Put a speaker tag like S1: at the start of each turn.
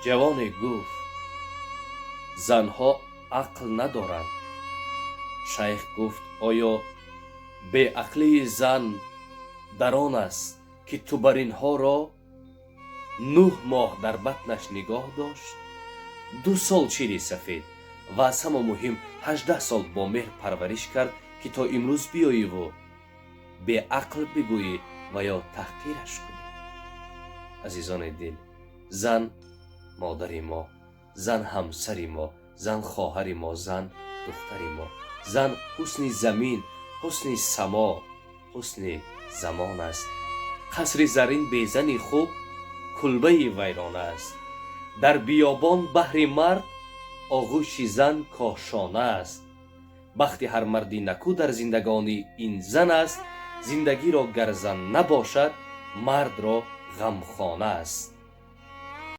S1: Ҷавоне гуфт: «Занҳо ақл надоранд». Шайх гуфт: «Оё беақлии зан дар он аст, ки ту бар инҳоро 9 моҳ дар батнаш нигоҳ дошт, 2 сол шири сафед ва аз ҳама муҳим 18 сол бо меҳр парвариш кард, ки то имрӯз биёиву беақл бигӯӣ ва ё таҳқираш кунӣ?» Азизони дил, зан модари мо, зан ҳамсари мо, зан хоҳари мо, зан духтари мо, зан ҳусни замин, ҳусни само, ҳусни замон аст. Қасри заррин бе зани хуб кулбаи вайрона аст. Дар биёбон баҳри мард оғӯши зан кошона аст. Бахти ҳар марди наку дар зиндагонӣ ин зан аст. Зиндагиро гар зан набошад, мардро ғамхона аст.